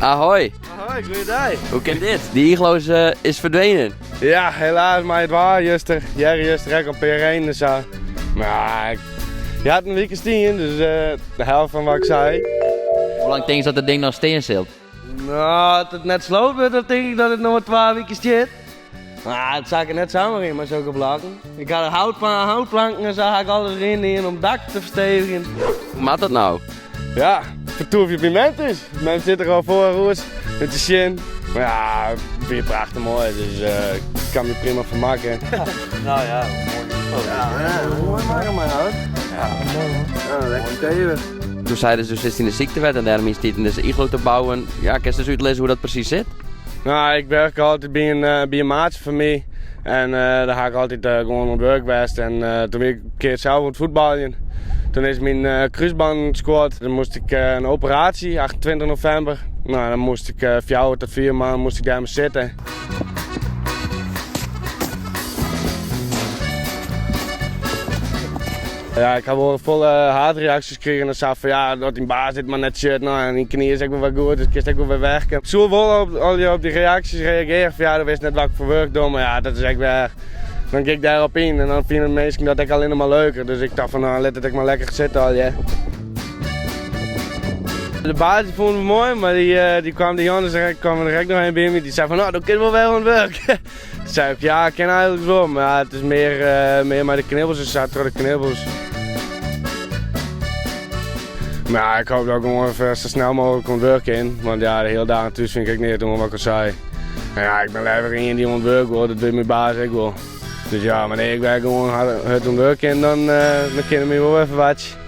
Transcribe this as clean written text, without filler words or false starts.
Ahoy. Ahoy, goeiedei. Hoe kin dit? Dy iglo is, eh, is ferdwenen. Ja, helaas, mei it waar juster. Hearre juster ek in pear reinen en sa. Mar ja, ik, je hat in wike stien, dus eh, de helft fan wat ik sei. Hoe lang tinkst dat it ding noch stean sil? No, as it net sloopt wurdt, dan tink ik dat it noch mar twa wike stiet. Mar it sakket net samar yn mei sokke blokken. Ik ha der houtplanken en sa ha ik alles deryn dien om it dak te ferstevigjen. Hoe moat dat no? Ja, fertoevje by mem thús. Mem sit der al foar oers om te sjen. Mar ja, it wie prachtich moai, dus ik kan my prima fermakke. Nou ja, moai. Ja, moai makke mei hout. Ja, moai man. Ja, lekker stevich. Do seidest, do sitst yn de syktewet en dêrom is it tiid om dizze iglo te bouwen. Ja, kinst ris útlizze hoe't dat presys sit? No, ik werke altyd by in, by in maatsje fan my. En dêr ha ik altyd gewoan oan it wurk west. En toen wie ik in kear sels oan it fuotbaljen. Toen is myn krúsbân skuord. Toen moast ik in operaasje, 28 novimber. No, dan moast ik fjouwer tot fiif maand moast ik dêrmei sitte. Ja, ik ha wol folle haatreaksjes krigen en sa fan ja, dat dyn baas dit mar net sjocht. No, en dyn knie is ek wol wer goed, dus kinst ek wol wer werke. Ik soe wol op, al op dy reaksjes reagearje fan ja, do witst net wat ik foar wurk doch, mar ja, dat is ek wer. Dan gean ik dêrop yn en dan fine minsken dat ek allinne mar leuker. Dus ik tocht fan no, lit it ek mar lekker sitte allegear. De baas die fûn it moai, mar dy, dy kwam de Johannes kwam der ek noch een by my. Dy sei fan no, do kinst wol wer oan it wurk. Toen sei ik, ja, ik kin eigenlik wol, mar ja, it is mear, mear mei de knibbels en sa, troch de knibbels. Mar ja, ik hoop dat ik gewoan even sa snel mooglik oan it wurk kin. Want ja, de hiele dagen thús fyn ik ek neat oan wat ik al sei. En ja, ik bin leaver ien dy't oan it wurk wol, dat wit myn baas ek wol. Dus ja, wannear't ik wer gewoan hurd oan it wurk kin, dan, dan kin it my wol wer ferwachtsje.